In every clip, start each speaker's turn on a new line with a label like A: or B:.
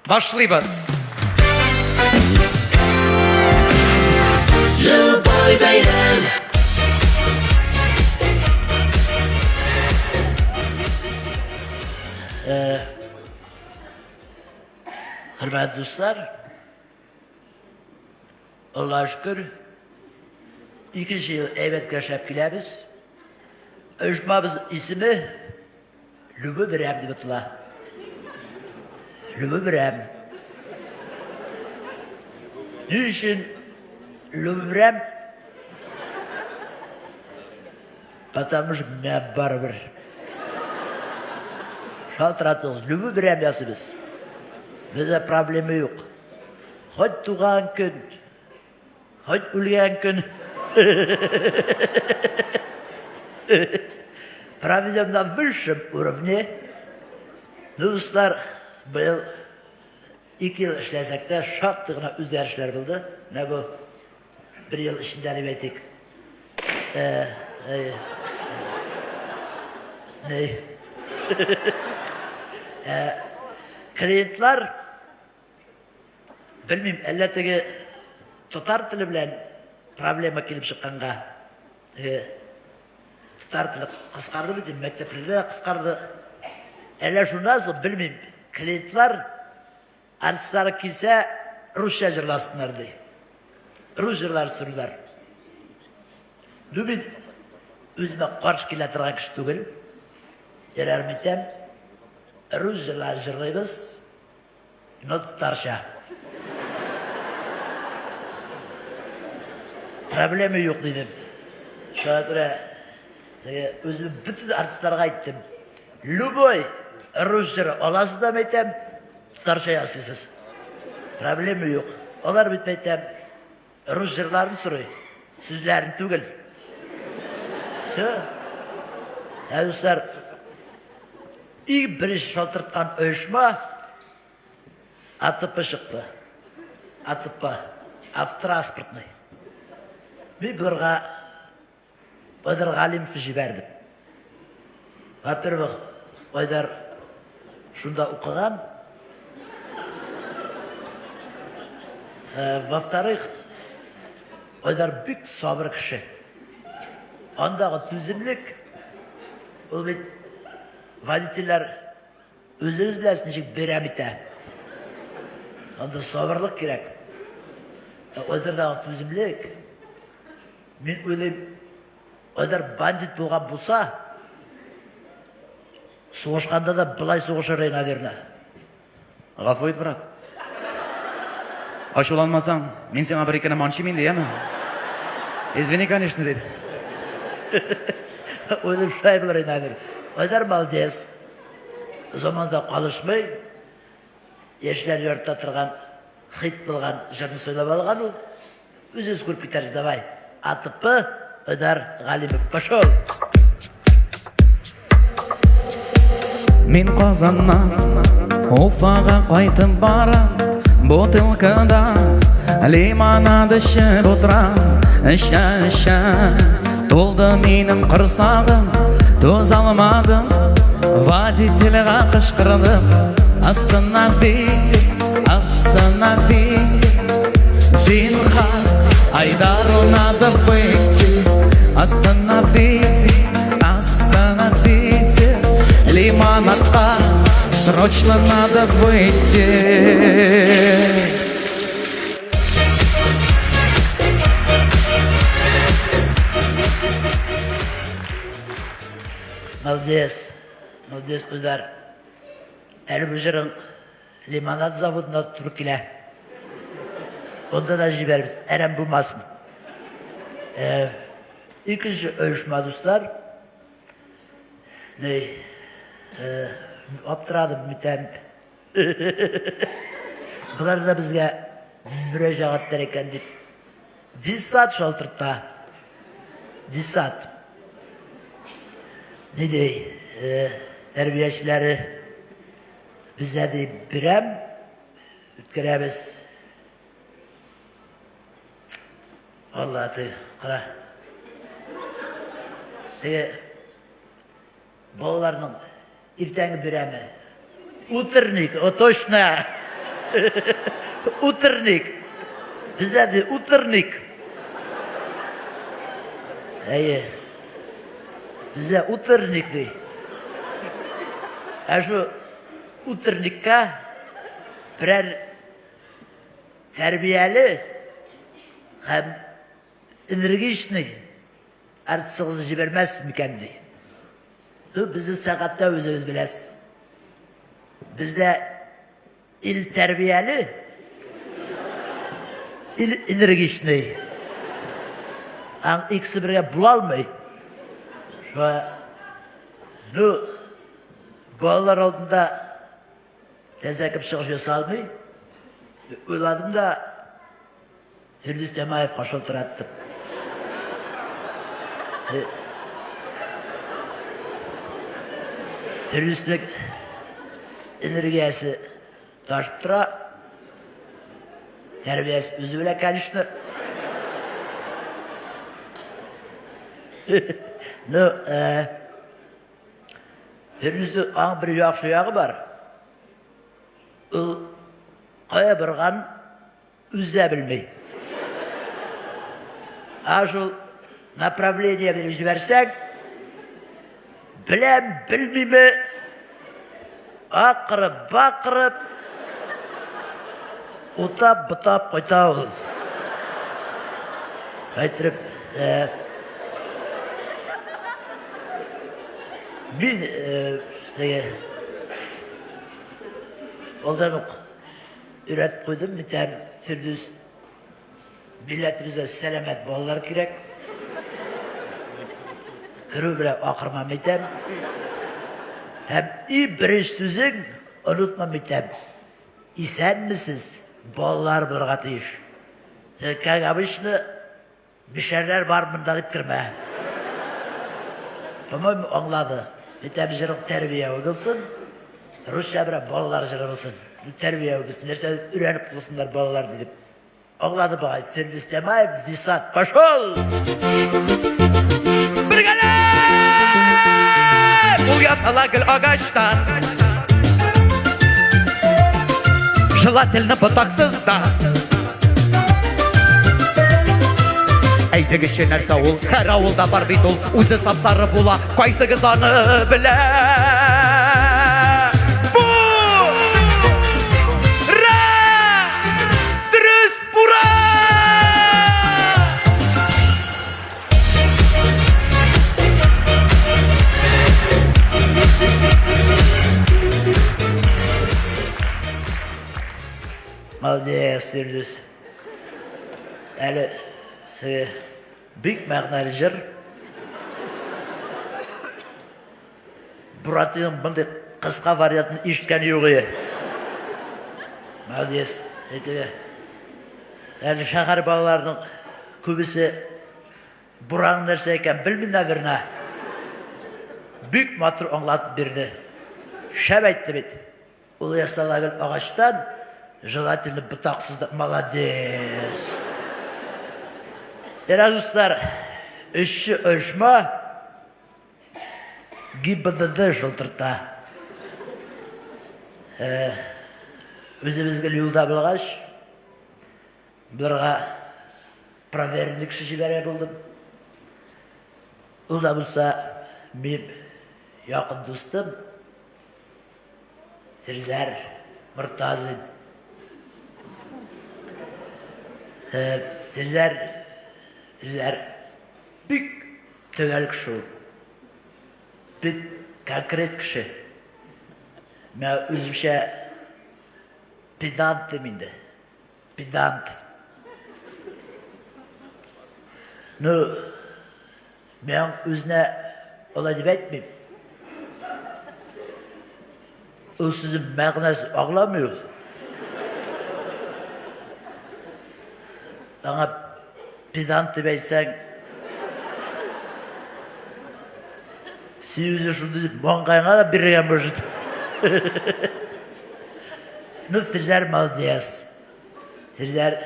A: Башлыйбыз.
B: Любой бәйрәм.
C: Хөрмәтле дуслар, Аллаһ шөкер, икенче ел әйбәт эшләп киләбез. Оешмабыз исеме Любы Берәм дип атала. Любы Берәм. Ни өчен Любы Берәм? Потому что миңа барыбер. Шалтыратыгыз, Любы Берәм ясыйбыз. Бездә проблема юк. Хоть туган көн, хоть үлгән көн. Проведем на высшем уровне. Ну, дуслар, быел 2 ел эшләсәк тә, шактый гына үзгәрешләр булды. Менә бу бер ел эчендә дип әйтик. Э, э, не. Э, клиентлар Белмим, әллә теге татар теле белән проблема килеп чыкканга, теге татар теле кыскарды бит, мәктәпләрдә дә кыскарды. Әллә шуннан соң, белмим, клиентлар артистлары килсә, русча җырласыннар ди. Рус җырлары сорыйлар. Ну мин үземә каршы килә торган кеше түгел. Ярар, әйтәм, рус җырлары җырлыйбыз. Но татарча. Проблема юк дидем. Шуңа күрә теге үзем бөтен артистларга әйттем. Любой рус җыры аласыз да әйтәм, татарча ясыйсыз. Проблема юк. Алар бит әйтәм, рус җырларын сорый, сүзләрен түгел. Все. Ә дуслар, Иң беренче шалтырткан оешма АТП чыкты. АТП, автотранспортный. Мин боларга Айдар Галимов җибәрдем. Во-первых, Айдар шунда укыган. Э, во-вторых, Айдар бик сабыр кеше. Андагы түземлек, ул бит водительләр үзегез беләсез ничек бәйрәм итә. Анда сабырлык кирәк. Ә Айдардагы түземлек, мин уйлыйм, Айдар бандит булган булса, сугышканда да былай сугышыр иде, наверное.
A: Гафу ит, брат. Ачуланмасаң, мин сиңа бер икене манчыйм инде, яме? Извини, конечно, дип.
C: Уйлыйм, шулай булыр инде, хәзер. Айдар молодец. Заманда калышмый. Яшьләр ярата торган хит булган җырны сайлап алган ул. Үзегез күреп китәрсез, давай. АТП Айдар Галимов. Пошел!
A: Мин Казаннан Уфага кайтып барам, бутылкада лимонад эчеп утырам, эчә-эчә тулды минем корсагым, түзә алмадым, водительгә кычкырдым, остановите, остановите, зинһар, Айдару надо выйти, остановите, остановите, лимонадка срочно надо выйти.
C: Молодец, молодец, Удар. Әле бу җырың Лимонад заводына туры килә. Онда да җибәрбез, әрәм булмасын. Э, икенче оешма, дуслар. Ни, э, аптырадым бүтән. Болар да безгә мөрәҗәгатьләр икән дип. Десат шалтырта. Десат. Ни ди, э, тәрбиячеләре Бездә ди бирәм, үткәрәбез. Алла ты, кара. Теге балаларның иртәнге бирәме. Утренник, о точно. Утренник. Бездә ди утренник. Әйе. Бездә утренник ди. Ә шу утренникка берәр тәрбияле һәм энергичный артистыгызны җибәрмәс микән ди. Ну, безнең сәгатьтә үзегез беләсез. Бездә ил тәрбияле, ил энергичный. Аң икесе бергә була алмый. Шуңа, ну, балалар алдында тәзәкеп чыгыш ясалмый. Уйладым да, Фирдүс Тямаевка шылтыраттым. Фирдүснең энергиясе ташып тора. Тәрбиясе үзе белән, конечно. Ну, э, Фирдүснең аң бер яхшы ягы бар. Ул кая барган Үзе дә белми. Ә шул направление биреп җибәрсәң, беләм, белмиме, акырып, бакырып, утап, бутап кайта ул. Әйттереп, э, мин э, теге алдан ук Өйрәтеп куйдым, митәм, Фирдүс. Милләтебезгә сәламәт балалар кирәк. Керү белән акырма митәм. Һәм и беренче сүзең онытма митәм. Исәнмесез, балалар булырга тиеш. Как обычно, Мишәрләр бар монда дип кермә. По-моему, аңлады. Әйтәм, җырың тәрбияви булсын. Русча берәр балалар җыры булсын. Тәрбияви булсын. Нәрсә өйрәнеп калсыннар балалар дип. Аңлады бугай. Фирдүс Тямаев, десант. Пошел!
A: Бергәләп! Ул ясала гел агачтан. Желательно ботаксыз да. Әйтегезче нәрсә ул? Һәр авылда бар бит ул. Үзе сап-сары була. Кайсыгыз аны белә? Бу! Ра! Дөрес, бура!
C: Молодец, Фирдүс. Әле теге бик мәгънәле җыр. Буратиноның мондый кыска вариантын ишеткән юк иде. Молодец. Әйтегә. Әле шәһәр балаларының күбесе буран нәрсә икән белми, наверное. Бик матур аңлатып бирде. Шәп әйтте бит. Ул ясала гел агачтан, желательно ботаксыз да. Молодец. Әнә дуслар, эшче оешма ГИБДД шылтырта. Э, үзебез гел юлда булгач, боларга проверенный кеше җибәрә булдым. Ул да булса, минем якын дустым, Фирзәр Мортазин. Э, Фирзәр, Фирзәр бик төгәл кеше ул. Бик конкрет кеше. Мин үземчә педант дим инде. Педант. Ну, Мин үзенә алай дип әйтмим. Ул сүзнең мәгънәсен аңламый ул. Аңа педант дип әйтсәң, син үзе шундый дип маңгайыңа да бирергә может. Ну, Фирзәр молодец. Фирзәр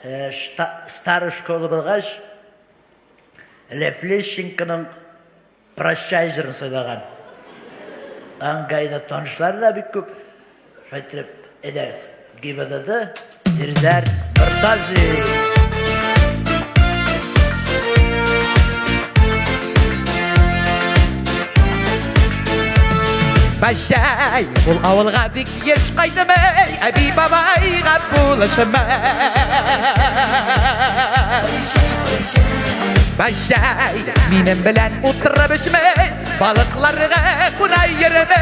C: э, старый школа булгач, Лев Лещенконың Прощай җырын сайлаган. Аның гаилә танышлары да бик күп. Шулай итеп, әйдәгез, ГИБДД Дирзәр Мортазин.
A: Бәҗәй, ул авылга бик еш кайтмый, әби бабайга булышмый. Бәҗәй, минем белән утырып эчми, балыкларга куна йөрми.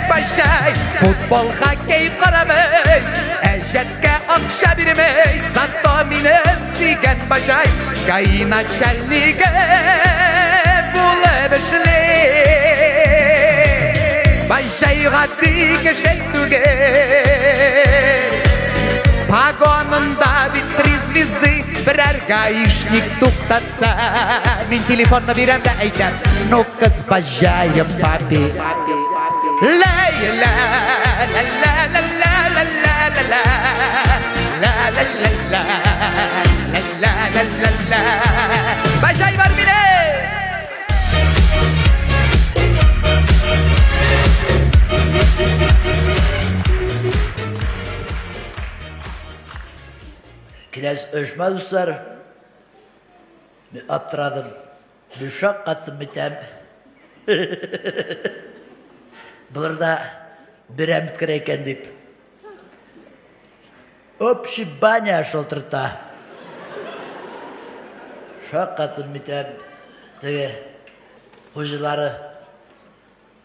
A: Бәҗәй, футбол, хоккей карамый, әҗәткә акча бирми. Зато минем сөйгән бәҗәй, ГАИ начальнигы булып эшли. Бәҗәй гади кеше түгел. Погонында бит три звезды, берәр гаишник туктатса, мин телефонны бирәм дә әйтәм: «Ну-ка, с баҗаем, папи». Ләй, ла, ла, ла, ла, ла, ла, ла, ла, ла, ла, ла, ла, ла, ла, ла, ла, ла. Баҗай бар минем!
C: Киләсе оешма, дуслар, мин аптырадым. Мин шаккаттым битәм. Булыр да берәм үткәрә икән дип. Общий баня шылтырта. Шаккаттым битәм. Теге хуҗалары,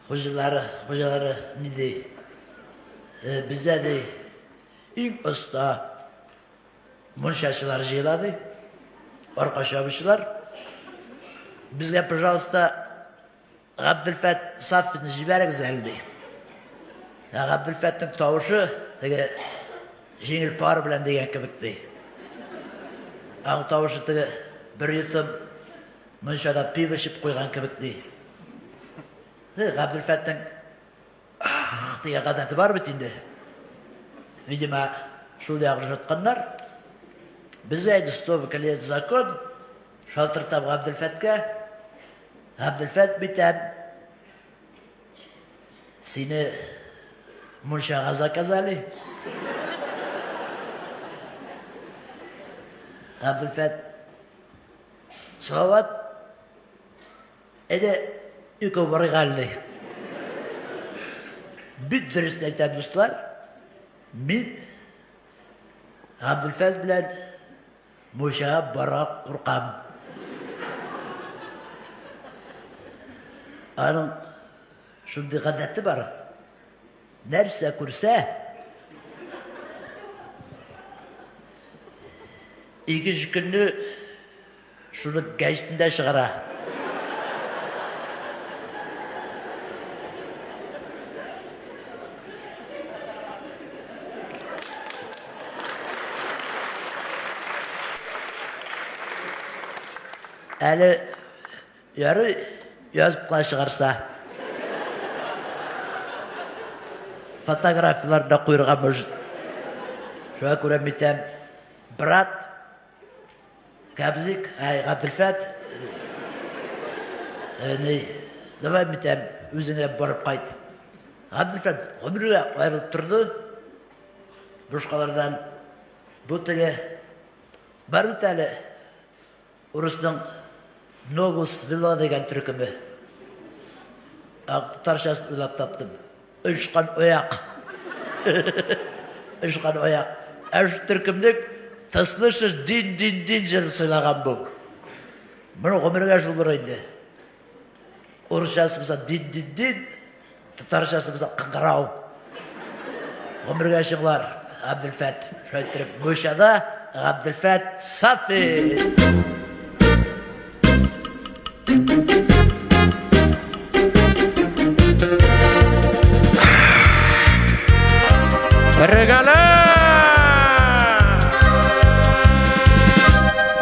C: хуҗалары, хуҗалары ни ди? Бездә ди иң оста мунчачылар җыела ди. Арка чабучылар. Безгә, пожалуйста, Габделфәт Сафинны җибәрегез әле ди. Ә Габделфәтнең тавышы теге җиңел пар белән дигән кебек ди. Аның тавышы теге бер йотым мунчада пиво эчеп куйган кебек ди. Габделфәтнең ах дигән гадәте бар бит инде. Видимо, шул ягын ошатканнар. Бездә инде сто лет закон. Шалтыртам Габделфәткә. Габделфәт битәм. Сине мунчага заказали. Габделфәт Салават әйдә икәү барыйк әле ди. Бик дөрес әйтәм, дуслар. Мин Габделфәт белән мунчага барырга куркам. Аның шундый гадәте бар. Нәрсә күрсә, икенче көнне шуны гәҗитендә чыгара. Әле ярый язып кына чыгарса. Фотографияләрне дә куярга может. Шуңа күрә митәм, брат, Кабзик, әй, Габделфәт, ни, давай митәм, үзеңә барып кайт. Габделфәт гомергә аерылып торды. Башкалардан бу теге бар бит әле урысның ногу свело дигән төркеме. Татарчасын уйлап таптым. Очкан аяк. Очкан аяк. Ә шу төркемнең Ты слышишь, дин, дин, дин җырын сайлаган бу. Моны гомергә шул булыр инде. Урысчасы булса дин, дин, дин, татарчасы булса кыңгырау. Гомергә чыглар Габделфәт. Шулай иттереп, Мунчада Габделфәт Сафин.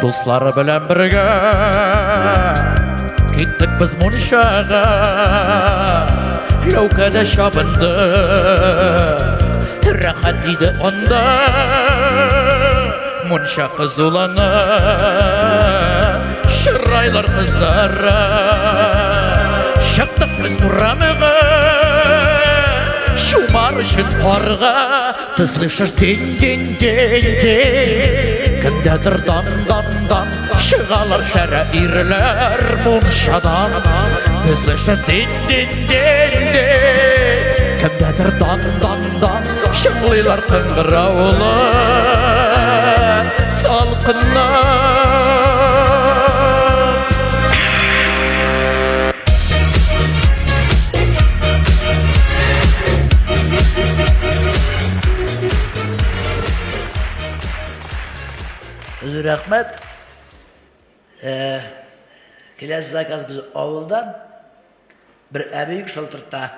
A: Дуслары белән бергә киттек без мунчага. Ләүкәдә чабындык, рәхәт иде анда. Мунча кызулана, чырайлар кызара. Чыктык без урамга. Чумар өчен карга. Ты слышишь день, день, день, день. Кемдәдер дан, дан, дан. Чыгалар шәрә ирләр мунчадан. Ты слышишь день, день, день, день. Кемдәдер дан, дан, дан. Чыңлыйлар кыңгыраулар. Салкыннар.
C: Зур рәхмәт. Э, киләсе заказ без авылдан бер әби шылтырта.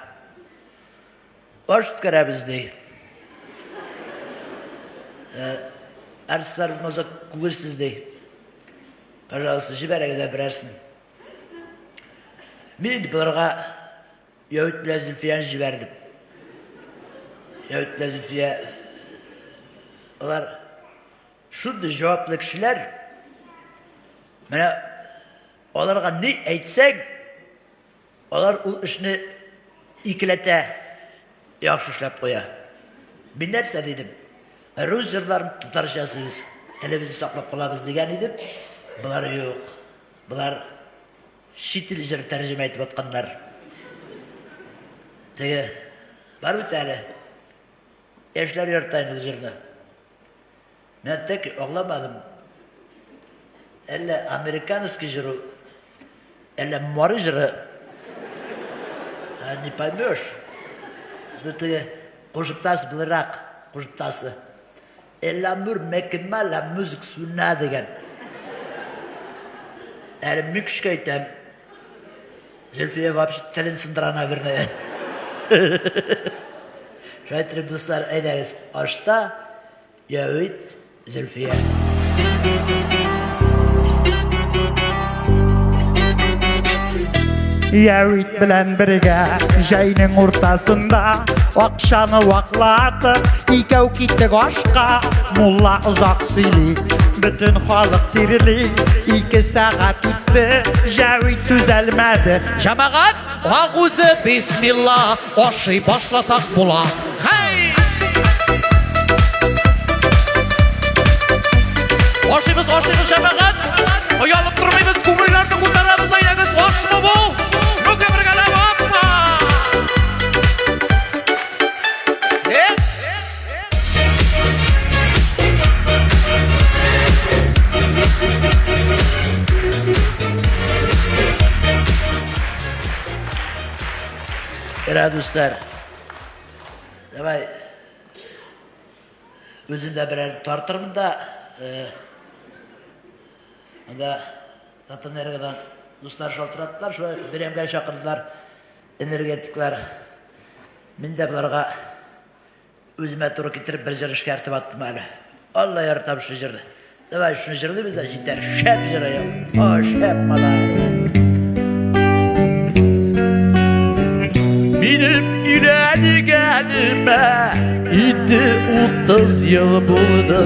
C: Аш үткәрәбез ди. Э, артистлар булмаса күңелсез ди. Пожалуйста, җибәрегез дә берәрсен. Мин инде боларга Яһүд белән Зөлфияне җибәрдем. Яһүд белән Зөлфия алар шундый җаваплы кешеләр. Менә аларга ни әйтсәң, алар ул эшне икеләтә яхшы эшләп куя. Мин нәрсә дидем? Рус җырларын татарча ясыйбыз, телебезне саклап калабыз дигән идем. Болар юк. Болар чит ил җыры тәрҗемә итеп атканнар. Теге бар бит әле. Яшьләр ярата инде ул җырны. Мен тек аңламадым. Әллә американский җыр ул, әллә мари җыры. Не поймешь. Теге кушыптасы буларак, кушыптасы. Эламур мекема ла музык суна дигән. Әле мин көчкә әйтәм. Зөлфия вообще телен сындыра, наверное. Шулай итеп, дуслар, әйдәгез, ашта Явит Зөлфия.
A: Явит белән бергә җәйнең уртасында акчаны ваклатып, икәү киттек ашка. Мулла озак сөйли, бөтен халык тирли. 2 сәгать үтте, Җәвит түзәлмәде. Җәмәгать, агузы бисмилла, ашый башласак була. Хәй! Ашыйбыз, ашыйбыз, җәмәгать! Оялып тормыйбыз, күңелләрне күтәрәбез, әйдәгез, ашмы бу? Ну-ка бергәләп, апа! Э?
C: Әйдә, дуслар. Давай. Үзем дә берәр тартырмын да, э, анда Татэнергодан дуслар шалтыраттылар, шулай бәйрәмгә чакырдылар энергетиклар. Мин дә боларга үземә туры китереп бер җыр эшкәртеп аттым әле. Алла яратам шу җырны. Давай шуны җырлыйбыз да җитәр. Шәп җыр аял. О, шәп малай. Минем өйләнгәнемә инде 30 ел булды.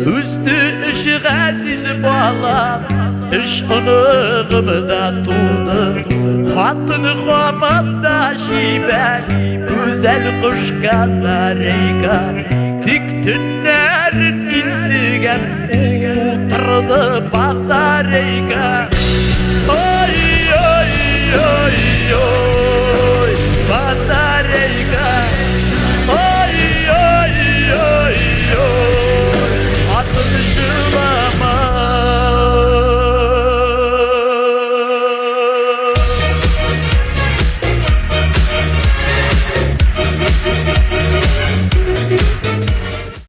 C: Үсте өч газиз балам, өч оныгым да туды. Хатын һаман да чибәр, гүзәл кош канарейка. Тик төннәрен интегәм, утырды батарейка.